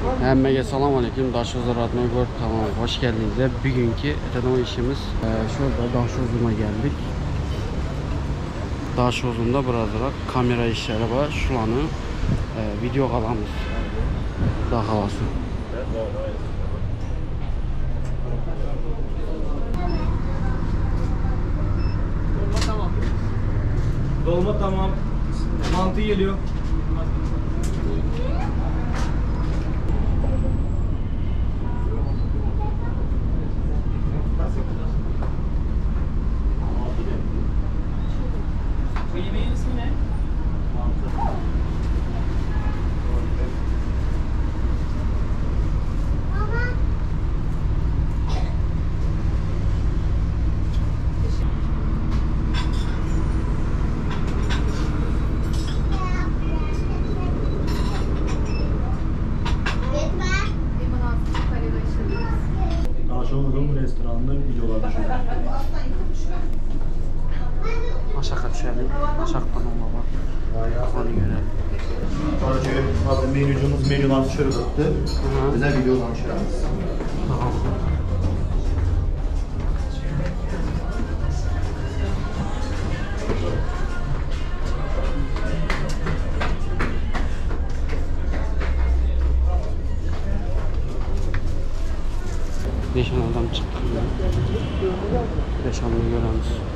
Hemmege salam aleyküm. Daşoguz Radnoy Gord kanalıma hoş geldiniz. Bugünkü etanol işimiz e, şurada Daşoguz'a geldik. Daşoguz'da birazrak kamera işleri var. Şulanı e, video kalamız. Daha halasın. Dolma tamam. Dolma tamam. Mantı geliyor. Bu yemeğin ismi ne? Daşoguzun restoranında videolar düşüyor. Aşağı düşelim. Aşağıdan ola var. Onu görelim. Короче, hazır menücümüz menüden düşürüp Bize videodan düşüremiz. Tamam. Beş adam çıktı. Beş adamı göremiz.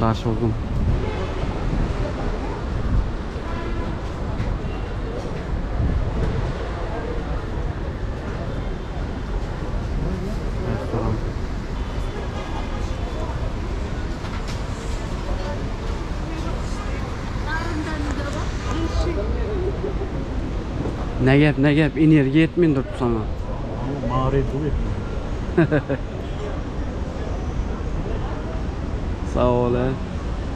Daşoguz. Restoran. Ne gep ne gep enerji yetmeyin durdu sana. Mağarayı bu Sağ ol he.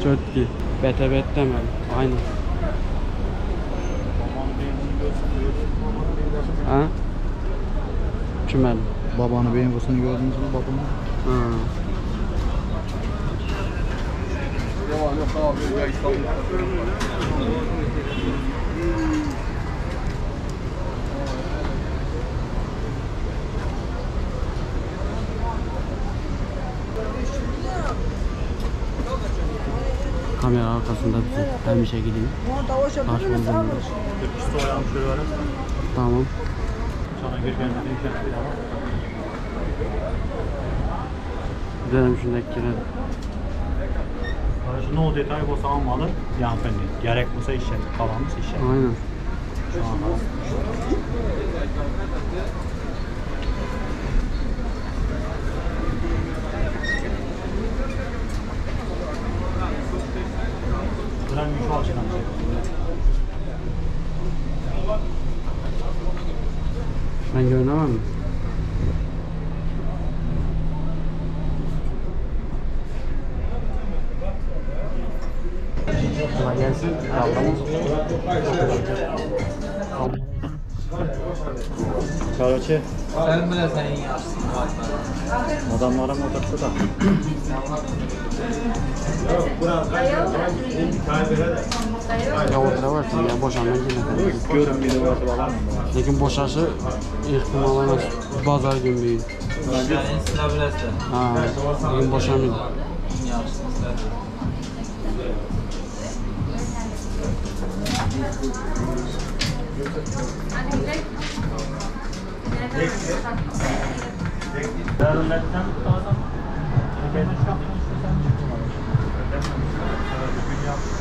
Çötki. Bete bet demem. Aynen. Ha? Çümel. Babanı BMW'sini gördünüz mü babanı? Ha. Kamera arkasında bizi hemişe gideyim. Taş buldum. Türkçesi ayağım şöyle verirsen. Tamam. Sana girgen dediğim şey Gidelim şundaki girelim. Kardeşim no detay bolsa almalı. Yani Gerek bolsa işlet. Kalanımız işlet. Aynen. Şu an Bilen güçlü açıdan şey. Ben görünemem mi? Kolay gelsin. Tamam. Короче, Sen biləsən en yaxşısını. adamlara oturttu da. Ya oturaversin ya boşanma yine. Görün video vardı alalım. Lekin boşaşı ihtimal emas. Bazar gün büyük. Bence Yani sizlər biləsən. Ha, bugün boşamaydı. En yaxşısını sizlər. Yarın adam. Kendin şu yaptın işte sen Bugün yaptık.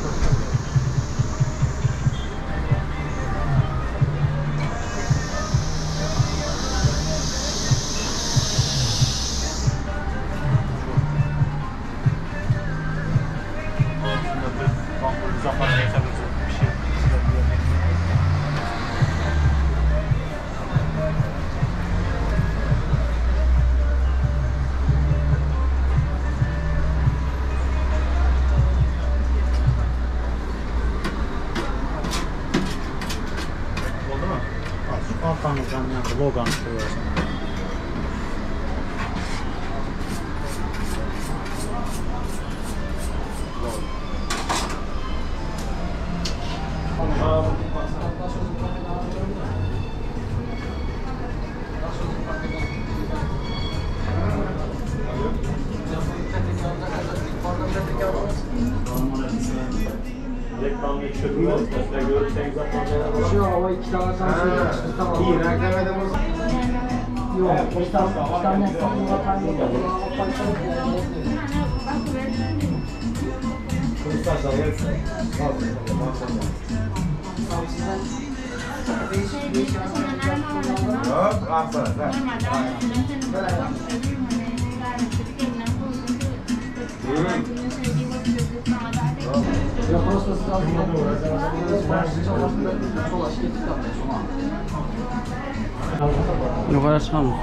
Bir şey. Vlog düşürüyorsun. Reklam geçiyor. Şu hava iki tane tamam. İyi, reklam Yok, bir tane, bir tane Yukarı çıkalım.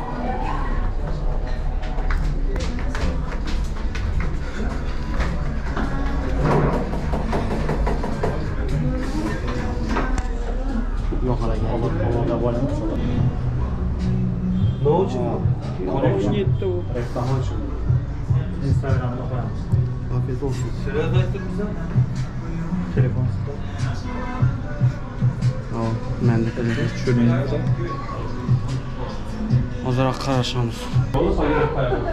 Yukarı geldik. Ne için bu? Ne gitti o? Reklam için. Instagram'da koyamız. Afiyet olsun. Şuraya kaçtır bize. Telefon sizde. Tamam, ben de telefon. Azırak karışamız. Olursa gerek paylaşalım.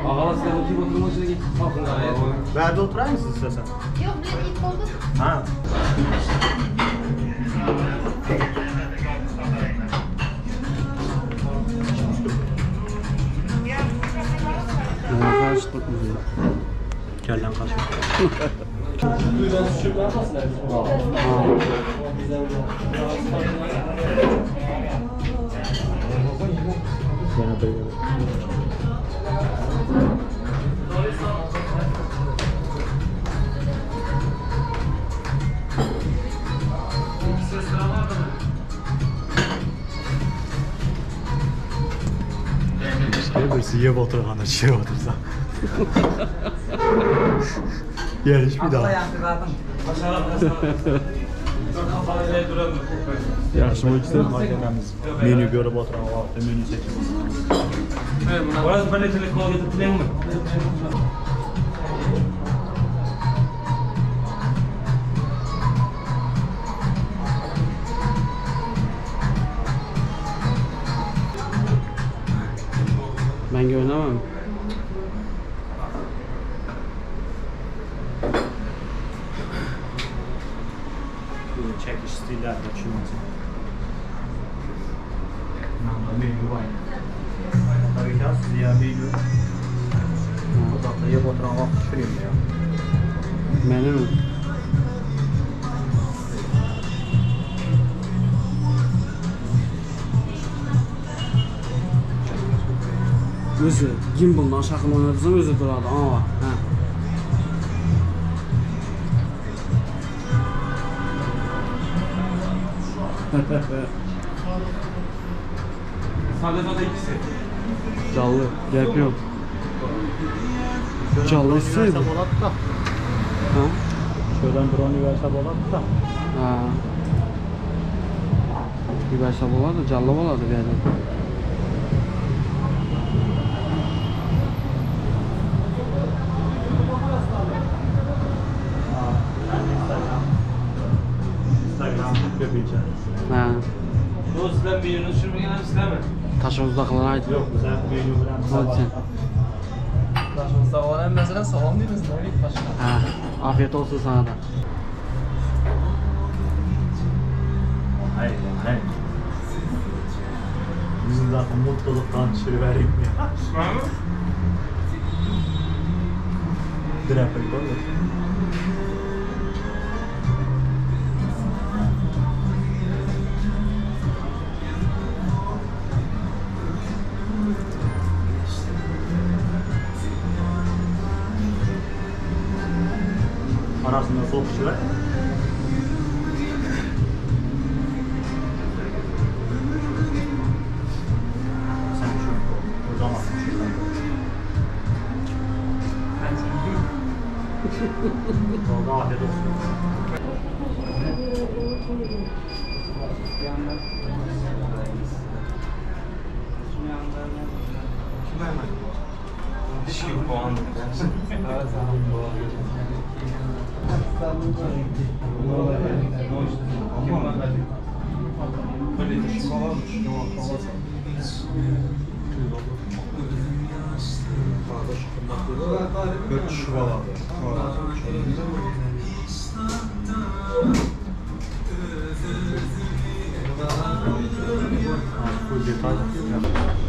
Ağalar size oturup oturmak için git. Kalkın gayet. Nerede oturar mısın istersen? Yok biz ilk olduk. Ha. Ben karıştırdım. Gel lan kaçma. Yana böyle. Birisi yiyip oturğanda şey otursa. Yeriş bir daha. Yaxşı bu ikisi. Menü görüp oturan vaxtda menü seçimiz. Orası bir litrelik kola getirtilen mi? Ben görünemem. Çekiş stilleri de düşünmez. Menü var. Tabii ki siz ya menü. Odakda yiyip oturan vaxt düşüreyim ya. Benim. Özü gimbaldan şakıl oynadırsam özü durardı ama bak. Ha. Sadece o da ikisi. Canlı, gap yok. Canlı isteydi. Verse bolat da. Ha? Şuradan drone verse bolat da. Ha. Bir verse bolardı, canlı bolardı bir yerden. Instagram. Instagram köpücü. Ha. Bu sizden bir yönü sürmeye sizden mi? Taşımızdakılara ait. Yok bize menü bilen Hadi sen. Taşımızda olan mesela salam deyiniz, ne bileyim başka. Ha. Afiyet olsun sana da. Hayır, hayır. Bizim zaten mutluluktan düşürüvereyim ya. Düşman mı? Direkt olur. Arasında soğuk var. Sen şu o zaman şuradan. Oldu afiyet olsun.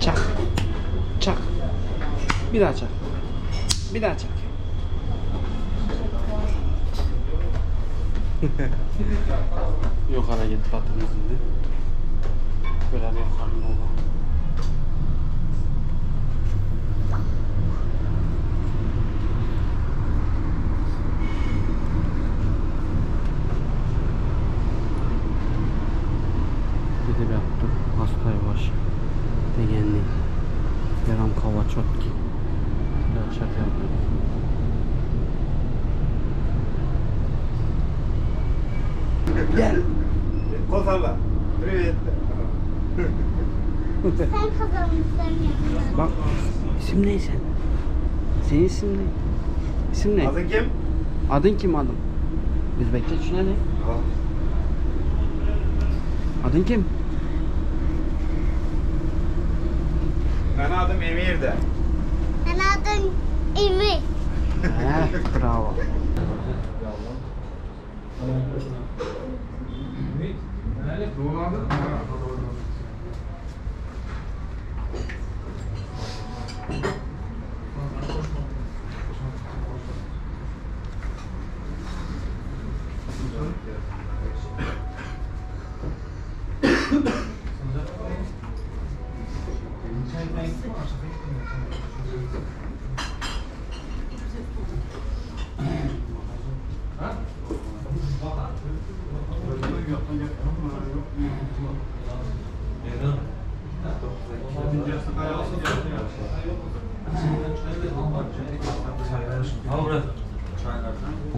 Çak. Çak. Bir daha çak. Bir daha çak. Yukarı gidip batırımız indi. Görer yukarı ne oldu. Gidip yaptım. Hasta yavaş. Degenli. Yaram kava çotki. Dahşat yaptım. Gel. Kosala. Привет. Sen kazanmışsın ya. Bak isim ne sen? Senin isim ne? İsim ne? Adın kim? Adın kim adım? Özbekçe düşünelim. Adın kim? Benim adım Emir'di. Ben adım Emir. Heh, bravo.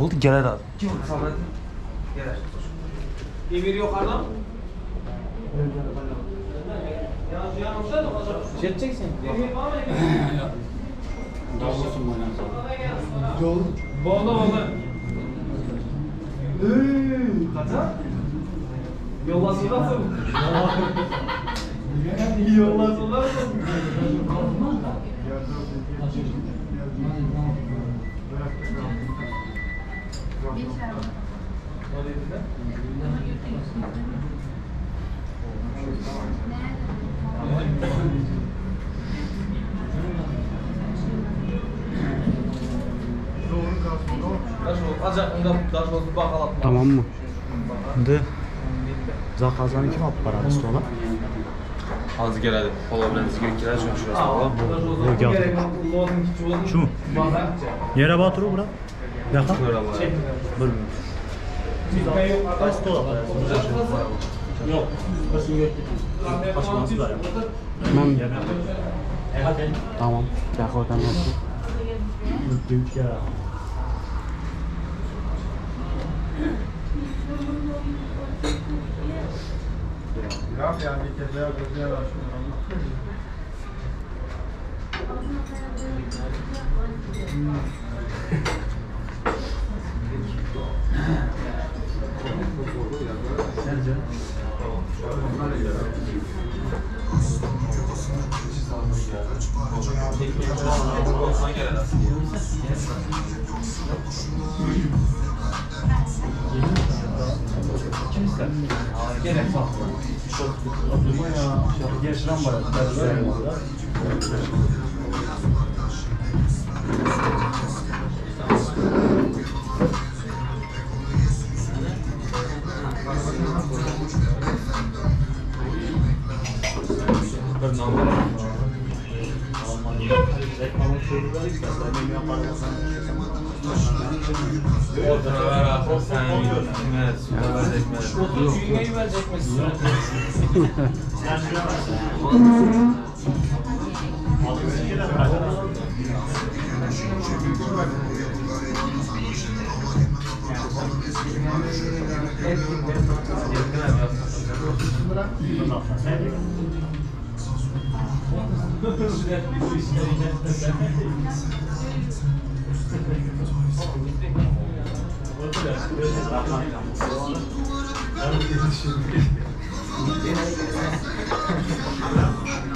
Oldu gelir abi. Emir yukarıda mı? Jeteceksin. Boldu boldu. Kaça? Yollasınlar mı? Yollasınlar mı? Tamam mı? Şimdi zakazlarını kim alıp baradi stola? Az geladi. Qo'li bilan zikr keladi, shuni tushirasiz. Bu geldi. Şu mu? Yere batırı bura. Yaka. Bir Kaç stola koyarsınız? Yok. Kaçması da yok. Ben tamam. Yaka ödemezsin. Büyük ya.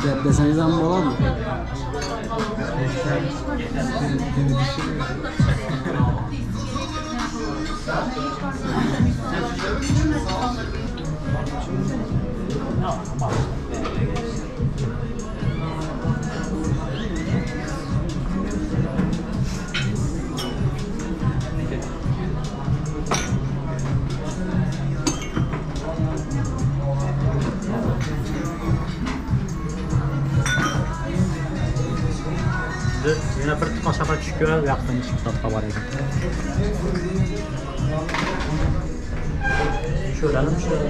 Gepleseňiz hem bolarmy? Yana bir toshaqqa tushib ko'radi, u yoqdan chiqib bor ekan. Şöyle şöyle.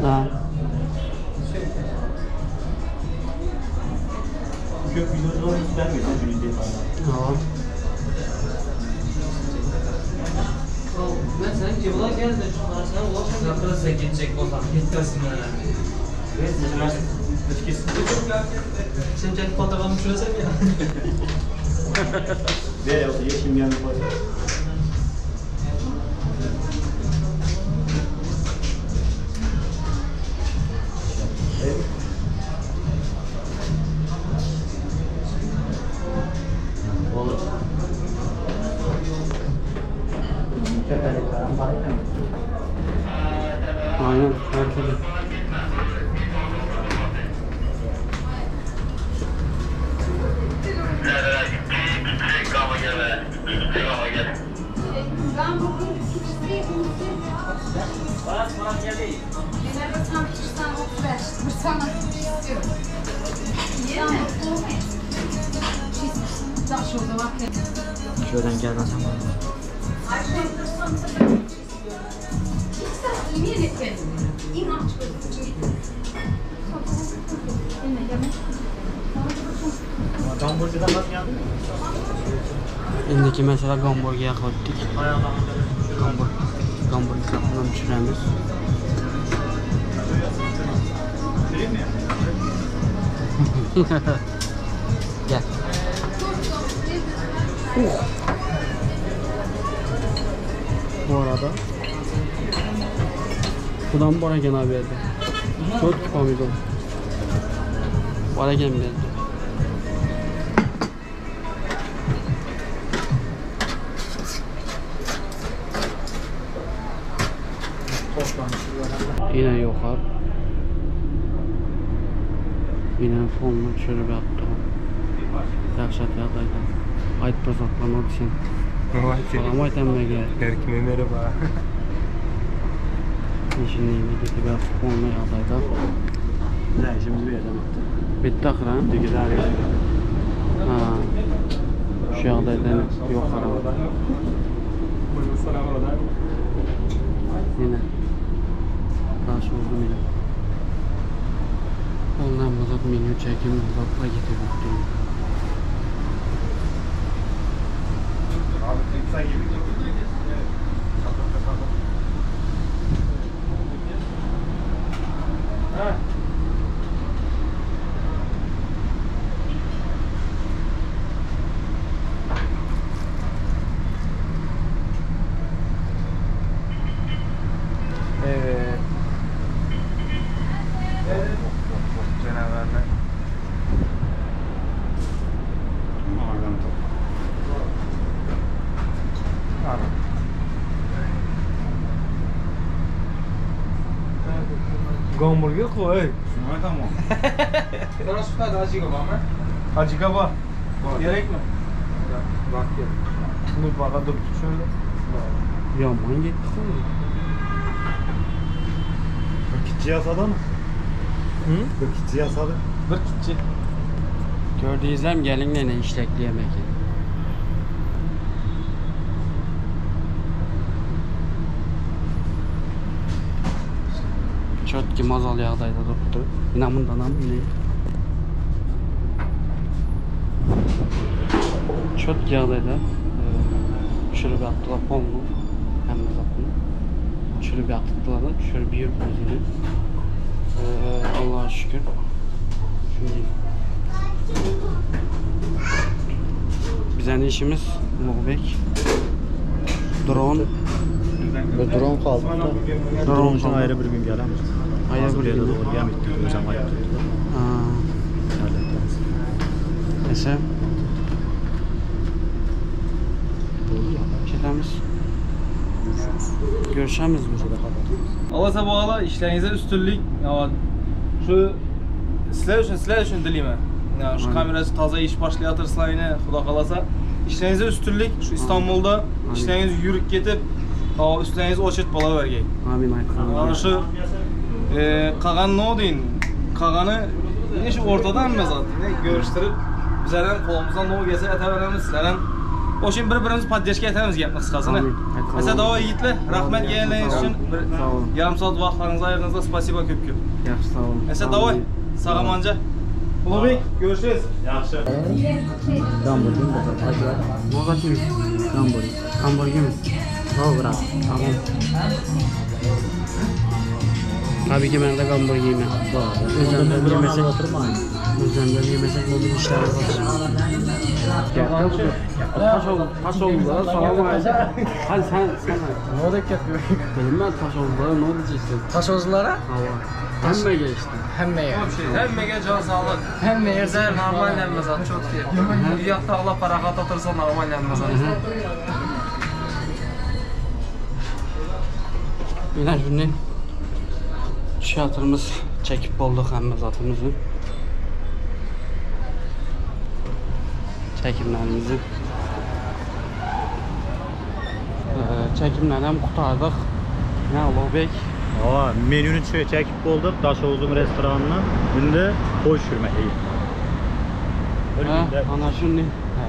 Ha. Köp videolar hiç vermiyor. Ha. Ben sen cebula gel de şu parasına ulaşamıyorum. Sen gidecek olsam gitmesin önemli. Sen kendi patagonunu düşüresen ya. Ver yoksa yeşim yanı koy. Olur. Aynen her türlü. Şuradan gelmesem olur. Hamburgerden nasıl geldi mi? Indiki mesela Gamburger'e gittik. Gamburg, Gamburg tarafından düşüremiz. Gel. Bu arada Budan bor ekan bu yerda. Cho'tki pomidor. Bor ekan bu yerda. Yine yoxar. Yine fonunu düşürüb yatdı. Dəhşət yağdaydı. Ayt bir zatlarına düşün. Salam ayt əmməgə. Herkime merhaba. Şimdi yine gibi fonlu yağdaydı. Ne işimiz bir yerde bitti. Bitti axır ha? Güzel Ha. Şu yağdayda yoxar. Yine. Karşı oldu yine. Ondan mazot menü çekim mazotla getirdik. Abi timsah gibi. Evet. Canavarlar. Oradan top. Hamburger koy. Şuna tamam. Sana şu tane acıka var mı? Acıka var. Gerek mi? Bak gel. Bunu bana dur şöyle. Yomon getdi. Bir kitçi yasadı mı? Hı? Bir kitçi yasadı. Bir kitçi. Gördüğünüzden gelin ne işlekli yemek. Çotki mazalı yağdayda durupdu. Yine bundan ham yine. Çotki yağdayda pişirip attılar polnu. Hemme zadyny. Düşürip ýatypdylar-da, düşürip ýörüpmiz indi. Allaha şükür. Şimdi Bizden işimiz Ulugbek. Drone. Bir drone kaldı. Drone için kaldı. ayrı bir gün gelemiz. Ayrı Hazır bir bir yere gün. doğru gelmek Hocam ayıp tuttu. Ha. Neyse. Ketamiz. Görüşemiz mi? Alasa bağlı işlerinize üstünlük. Ya şu sizler üçün sizler üçün dileyim. Ya şu Aynen. kamerası taza iş başlayatırsa yine Xuda kalasa. İşlerinize üstünlük şu İstanbul'da Amin. işleriniz yürük ketip ha üstleriniz oçet bala vergey. Amin aytgan. Yani şu e, kagan ne deyin? Kaganı yine şu ortadan mı zaten ne görüştürüp bizlerden kolumuzdan ne gelse ete sizlerden o şimdi bir-birimiz podдержка etemiz gapni qisqasini. Amin. Aytgan. Mesela daha yigitlar, rahmat kelganingiz uchun bir Sağ olun. yarım saat vaqtlaringizni ayırdingizlar, спасибо ko'p ko'p. Yaxshi sağ olun. Mesela davay, sağamanca. Ulug'bek, görüşürüz. Yaxshi. Hamburger mi? Ne kaçayım? Hamburger. Hamburger mi? Doğru. Tamam. Tabii ki ben de hamburger yemem. Özlemden yemesek, özlemden yemesek bugün işler var. Taş oldu, taş oldu. Salam aleyküm. Hadi sen, sen. Ne oldu ki? Bilmem taş oldu, ne diyeceksin? Taşozlara Allah. Hemme geçti. hemmeye. Hemməgə can sağlıq. Hemmeye Güzel, normal yenmez çok iyi. Bir yatta Allah parakat atırsa normal yenmez. Yine şimdi tiyatırımız çekip olduk hemme zatımızı. Çekimlerimizi. Ee, çekimlerden kurtardık. Ne Ulug'bek? Aa, menünü çekip olduk. Daşoğuz'un restoranını. Şimdi koy düşürmek iyi. Bir Ha, günde ana şimdi e,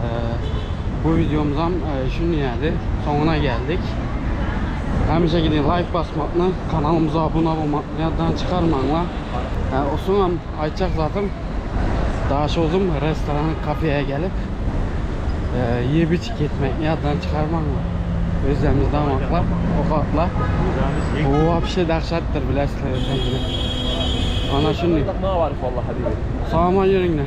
bu videomuzdan e, şimdi geldi. Sonuna geldik. Həmişə gidin like basmakla, kanalımıza abone olmakla yaddan çıkarmanla. E, Osman aytacak zaten Daşoğuz'un restoran kafeye gelip e, yiyip içip gitmek yaddan çıkarmanla. Özlemizde amaklar, okatlar. güzelimiz Bu vapşe dəhşətdir bilərsiniz. Ana şimdi. Ne var vallahi habibi. Sağman yerinle.